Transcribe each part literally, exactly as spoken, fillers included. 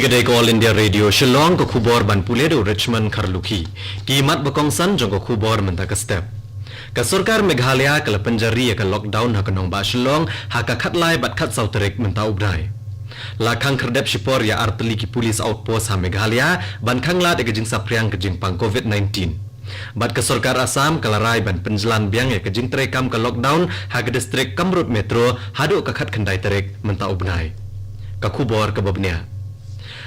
Ka dei ka All India Radio Shillong, ka khubor ban pule da u Richmond Kharlukhi. Ki mat ba kongsan jong ka khubor mynta ka step. Ka sorkar Meghalaya ka la pynjari ïa ka lockdown ha ka nongbah Shillong ha ka khatlai bad khatsaw tarik mynta u bnai. La khang khyrdep shipor ïa artylli ki police outpost ha Meghalaya ban khang lad ïa ka jingsaphriang ka jingpang covid nineteen. Bad ka sorkar Assam ka la rai ban pynjlan biang ïa ka jingtrei kam ka lockdown ha ka distrik Kamrup Metro haduh ka khatkhyndai tarik mynta u bnai. Ka khubor kaba bniah.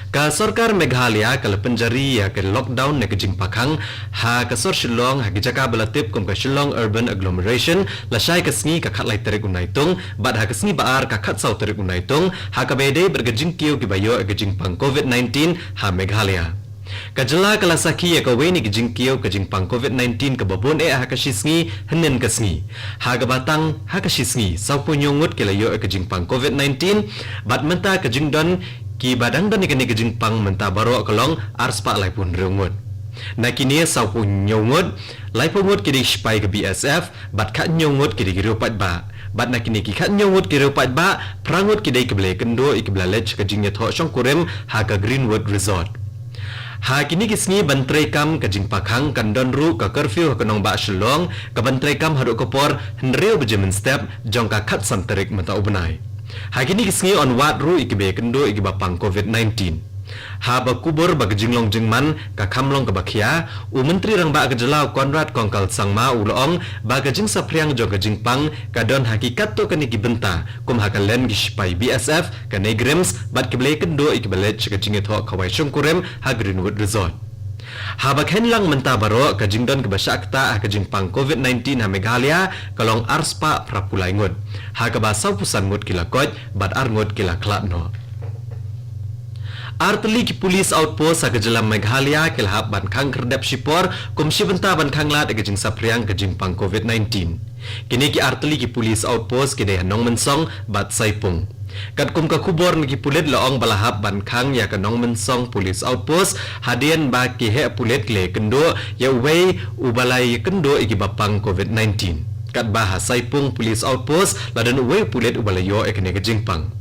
Ka sorkar Meghalaya ka la pynjari ïa ka lockdown ne ka jingpakhang ha ka sor Shillong ha ki jaka ba la tip kum ka Shillong Urban Agglomeration lashai ka sngi ka khatlai tarik u Naitung bad ha ka sngi ba ar ka khatsaw tarik u Naitung ha kaba ïadei bad ka jingkiew kiba ïoh ïa ka jingpang covid nineteen ha Meghalaya. Ka jylla ka la sakhi ïa kawei na ki jingkiew ka jingpang covid nineteen kaba bun eh ha ka shisngi hynnin ka sngi. Ha kaba tang ha ka shisngi sawphew hynñiew ngut ki la ïoh ïa ka jingpang covid nineteen bad mynta ka jingdon kiba dang don ïa kane ka jingpang mynta baroh ka long arspah laiphew hynriew ngut. Na kine sawphew hynñiew ngut, laiphew ngut ki dei ki shipai ka B S F bad khathynñiew ngut ki dei ki riew paidbah. Bad na kine ki khathynñiew ngut ki riew paidbah, phra ngut ki dei kiba la ïakynduh ïa kiba la leit sha ka jingïathoh shongkurim ha ka Greenwood Resort. Ha kine ki sngi ban trei kam ka jingpakhang kan don ruh ka curfew ha ka nongbah Shillong kaban trei kam haduh ka por hynriew baje mynstep jong ka khatsan tarik mynta u bnai. Ha kine ki sngi yn wad ruh ïa kiba ïakynduh ïa kiba pang covid nineteen. Haba kubur ba ka jinglong jingman ka kham long kaba khia, u Myntri Rangbah ka jylla u Conrad Kongkal Sangma u la ong ba ka jingsaphriang jong ka jingpang ka don ha ki katto katne ki bynta kum ha ka len ki shipai B S F, ka NEIGRIHMS bad kiba la ïakynduh ïa kiba leit sha ka jingïathoh khawai shongkurim ha Greenwood Resort. Haba khein lang mynta baroh ka jingdon kaba shah ktah ha ka jingpang covid nineteen ha Meghalaya ka long arspah phraphew lai ngut. Ha kaba sawphew san ngut ki la koit bad ar ngut ki la khlad noh. Artylli ki police outpost ha ka jylla Meghalaya ki la hap ban khang khyrdep shipor kum shi bynta ban khang lad ïa ka jingsaphriang ka jingpang covid nineteen. Kine ki artylli ki police outpost ki dei ha Nongmynsong bad Saipung. Katkum ka khubor na ki pulit la ong ba la hap ban khang ïa ka Nongmynsong police outpost hadien ba ki heh pulit ki la ïakynduh ïa uwei uba la ïakynduh ïa kiba pang covid nineteen. Katba ha Saipung police outpost la don uwei u pulit uba la ïoh ïa kane ka jingpang.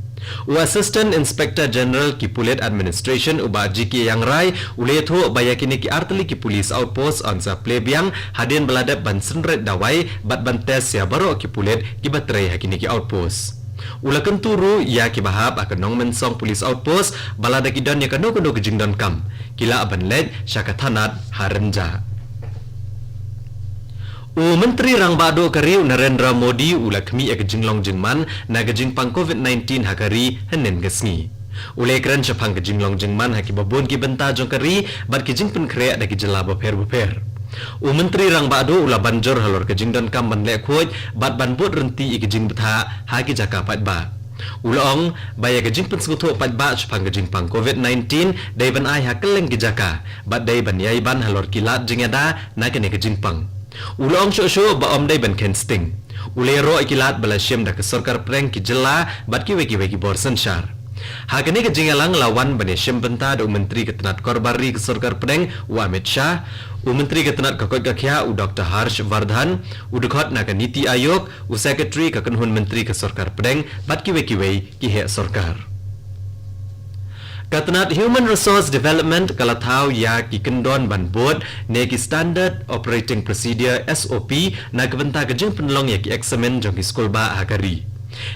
U Assistant Inspector General ki pulit administration u Bah G K Iangrai u la ïathuh ba ïa kine ki artylli ki police outpost yn sa plie biang hadien ba la dep ban synreit dawai bad ban test ïa baroh ki pulit kiba trei ha kine ki outpost. U la kyntu ruh ïa kiba hap ha ka Nongmynsong police outpost ba lada ki don ïa kano kano ka jingdonkam ki lah ban leit sha ka thanat ha Rynjah. U Myntri Rangbah Duh ka ri u Narendra Modi u la khmih ïa ka jinglong jingman na ka jingpang covid nineteen ha ka ri hynnin ka sngi. U la ïakren shaphang ka jinglong jingman ha kiba bun ki bynta jong ka ri bad ki jingpynkhreh da ki jylla bapher bapher. U Myntri Rangbah Duh u la ban jur halor ka jingdonkam ban leh khuid bad ban bud rynti ïa ki jingbthah ha ki jaka paidbah. U la ong ba ïa ka jingpynsngewthuh paidbah shaphang ka jingpang covid nineteen dei ban ai ha kylleng ki jaka bad dei ban ïai ban halor ki lad jingïada na kane ka jingpang. U la ong shuh shuh ba ym dei ban khein sting. U la ïaroh ïa ki lad ba la shim da ka sorkar pdeng, ki jylla bad kiwei kiwei ki bor synshar. Ha kane ka jingïalang la wan ban ïashim bynta da u Myntri ka tnat korbar ri ka sorkar pdeng u Amit Shah, u Myntri ka tnat ka koit ka khiah u Doctor Harsh Vardhan, u dkhot na ka NITI Aayog, u Secretary ka kynhun myntri ka sorkar pdeng bad kiwei kiwei ki heh sorkar. Ka tnat Human Resource Development ka la thaw ïa ki kyndon ban bud ne ki Standard Operating Procedure, S O P, na ka bynta ka jingpynlong ïa ki eksamin jong ki skulbah ha ka ri.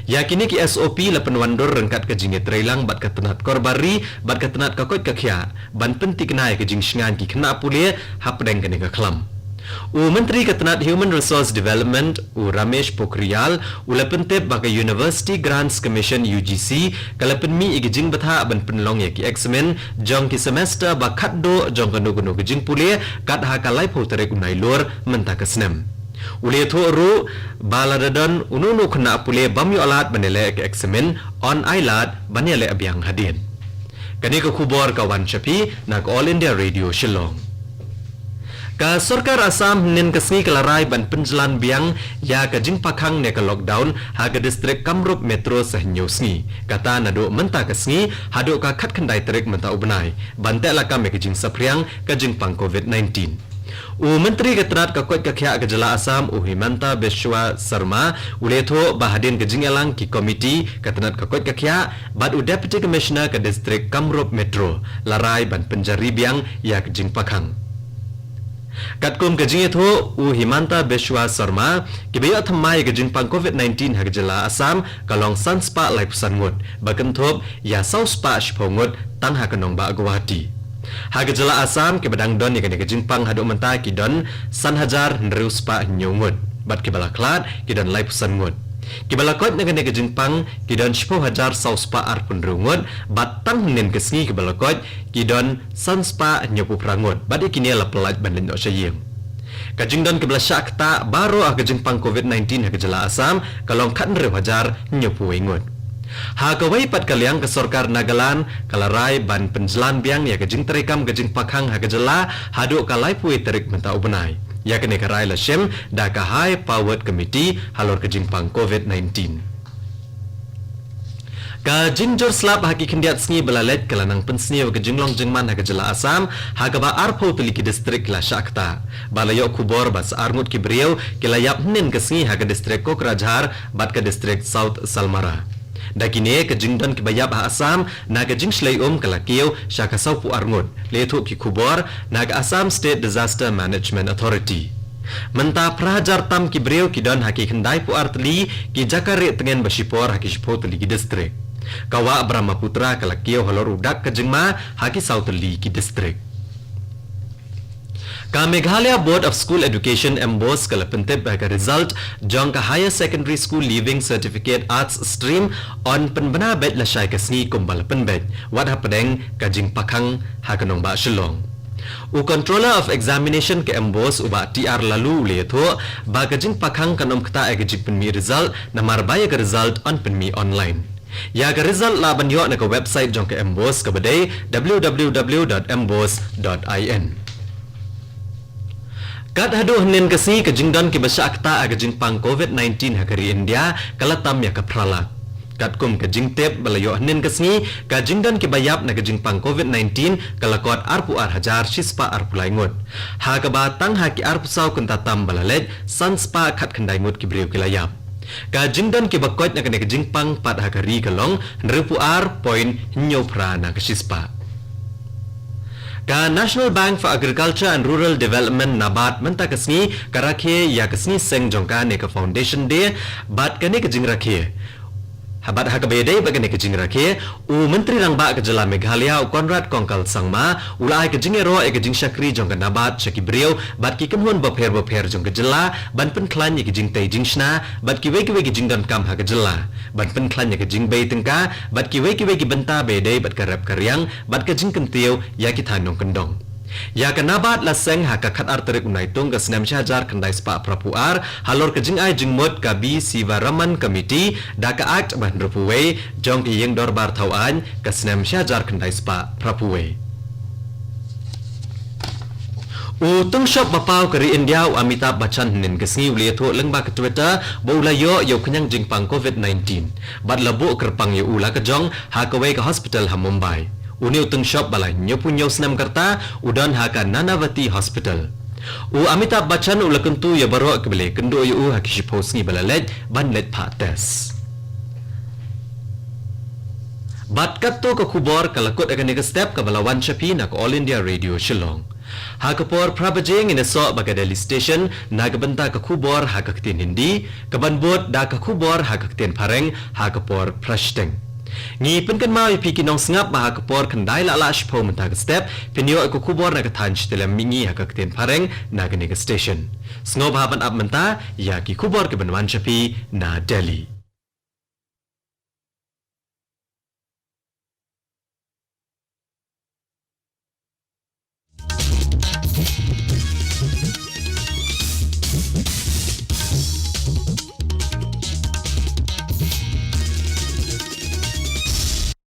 Ïa kine ki S O P la pynwandur ryngkat ka jingïatreilang bad ka tnat korbar ri bad ka tnat ka koit ka khiah ban pynthikna ïa ka jingshngaiñ ki khynnah pule hapdeng kane ka khlam. U Myntri ka tnat Human Resource Development u Ramesh Pokhriyal u la pyntip ba ka University Grants Commission, U G C, ka la pynmih ïa ki jingbthah ban pynlong ïa ki eksamin jong ki semester ba khatduh jong kano kano ka jingpule kat ha ka laiphew tarik u Nailur mynta ka snem. U la ïathuh ruh ba lada don uno uno u khynnah pule bym ïoh lad ban ïaleh ïa ka eksamin, yn ai lad ban ïaleh biang hadien. Kane ka khubor ka wan sha phi na ka All India Radio Shillong. Ka sorkar Assam hynnin ka sngi ka la rai ban pynjlan biang ïa ka jingpakhang ne ka lockdown ha ka distrik Kamrup Metro sa hynñiew sngi, kata naduh mynta ka sngi haduh ka khatkhyndai tarik mynta u bnai, ban tehlakam ïa ka jingsaphriang ka jingpang covid nineteen. U Myntri ka tnad ka koit ka khiah ka jylla Assam, u Himanta Biswa Sarma, u la ïathuh ba hadien ka jingïalang ki komiti ka tnad ka koit ka khiah bad u Deputy Commissioner ka district Kamrup Metro, la rai ban pynjari biang ïa ka jingpakhang. Katkum ka jingïathuh u Himanta Biswa Sarma, kiba ïoh thymmai ïa ka jingpang covid nineteen ha ka jylla Assam ka long san spah laiphew san ngut, ba kynthup ïa saw spah shiphew ngut tang ha ka nongbah Guwahati. Ha ka jylla Assam, kiba dang don ïa kane ka jingpang haduh mynta ki don san hajar hynriew spah hynñiew ngut, bad kiba la khlad ki don laiphew san ngut. Kiba la koit na kane ka jingpang ki don shiphew hajar saw spah arphew hynriew ngut, bad tang hynnin ka sngi kiba la koit ki don san spah hynñiewphew phra ngut, bad ïa kine la pyllait ban leit noh sha ïing. Ka jingdon kiba la shah ktah baroh ha ka jingpang covid nineteen ha ka jylla Assam ka long khathynriew hajar hynñiewphew wei ngut. Ha kawei pat ka liang, ka sorkar Nagaland ka la rai ban pynjlan biang ïa ka jingtreikam ka jingpakhang ha ka jylla haduh ka laiphew wei tarik mynta u bnai. Ïa kane ka rai la shim da ka High Powered Committee halor ka jingpang covid nineteen. Ka jingjur slap ha ki khyndiat sngi ba la leit ka la nang pynsniew ïa ka jinglong jingman ha ka jylla Assam, ha kaba arphew tylli ki district ki la shah ktah. Ba la ïoh khubor ba sa ar ngut ki briew ki la ïap hynnin ka sngi ha ka district Kokrajhar bad ka district South Salmara. Da kine, ka jingdon kiba ïap ha Assam na ka jingshlei um ka la kiew sha ka sawphew ar ngut, la ïathuh ki khubor na ka Assam State Disaster Management Authority. Mynta phra hajar tam ki briew ki don ha ki khyndaiphew ar tylli ki jaka rieh tngen ba shipor ha ki shiphew tylli ki district. Ka wah Brahmaputra ka la kiew halor u dak ka jingma ha ki saw tylli ki district. Ka Meghalaya Board of School Education, MBOSE, ka la pyntip ba ka result jong ka Higher Secondary School Leaving Certificate Arts Stream yn pynbna beit lashai ka sngi kumba la pynbeit, wat hapdeng ka jingpakhang ha ka nongbah Shillong. U Controller of Examination ka MBOSE, u Bah T R Laloo, u la ïathuh ba ka jingpakhang kan ym ktah ïa ka jingpynmih result, namar ba ïa ka result yn pynmih online. Ïa ka result lah ban ïoh na ka website jong ka MBOSE kaba dei w w w dot mbose dot i n. Kat haduh hynnin ka sngi, ka jingdon kiba shah ktah ha ka jingpang covid nineteen ha ka ri India ka la tam ïa ka phra lak. Katkum ka jingtip ba la ïoh hynnin ka sngi, ka jingdon kiba ïap na ka jingpang covid nineteen ka la kot arphew ar hajar shispah arphew lai ngut, ha kaba tang ha ki arphew saw kynta tam ba la leit, san spah khatkhyndai ngut ki briew ki la ïap. Ka jingdon kiba koit na kane ka jingpang pat ha ka ri ka long hynriewphew ar point hynñiewphra na ka shispah. Ka National Bank for Agriculture and Rural Development, NABARD, mynta ka sngi ka rakhe ïa ka sngi seng jong ka ne ka Foundation Day, bad kane ka jingrakhe. Ha bad ha kaba ïadei bad kane ka jingrakhe, u Myntri Rangbah ka jylla Meghalaya, u Conrad Kongkal Sangma, u la ai ka jingïaroh ïa ka jingshakri jong ka NABARD sha ki briew bad ki kynhun bapher bapher jong ka jylla, ban pynkhlaiñ ïa ka jingtei jingshna bad kiwei kiwei ki jingdonkam ha ka jylla, ban pynkhlaiñ ïa ka jingbei tyngka bad kiwei kiwei ki bynta ba ïadei bad ka rep ka riang bad ka jingkyntiew ïa ki thaiñ nongkyndong. Ïa ka NABARD la seng ha ka khatar tarik u Naitung ka snem shihajar khyndai spah phraphew ar, halor ka jingai jingmut ka B Sivaraman Committee da ka Act ba hynriewphew wei jong ka Ïing Dorbar Thaw Aiñ ka snem shihajar khyndai spah phraphew wei. U tyngshop ba paw ka ri India, u Amitabh Bachchan, hynnin ka sngi u la ïathuh lyngba ka Twitter ba u la ïoh ïa u khñiang jingpang covid nineteen, bad la buh kyrpang ïa u la ka jong ha kawei ka hospital ha Mumbai. Une u tyngshop ba la hynñiewphew hynñiew snem ka rta u don ha ka Nanavati Hospital. U Amitabh Bachchan u la kyntu ïa baroh kiba la ïakynduh ïa u ha ki shiphew sngi ba la leit ban leit phah test. Bad katto ka khubor ka la kut ha kane ka step kaba la wan sha phi na ka All India Radio Shillong. Ha ka por phra baje ngin ïasoh bad ka Delhi Station na ka bynta ka khubor ha ka ktien Hindi, kaban bud da ka khubor ha ka ktien Phareng ha ka por phra shiteng. Ngi pynkynmaw ïa phi ki nongsngap ba ha ka por khyndai lah lah shiphew mynta ka step phin ïoh ïa ka khubor na ka thaiñ Shitilem Mihngi ha ka ktien Phareng na kane ka station. Sngewbha ban ap mynta ïa ki khubor kiban wan sha phi na Delhi.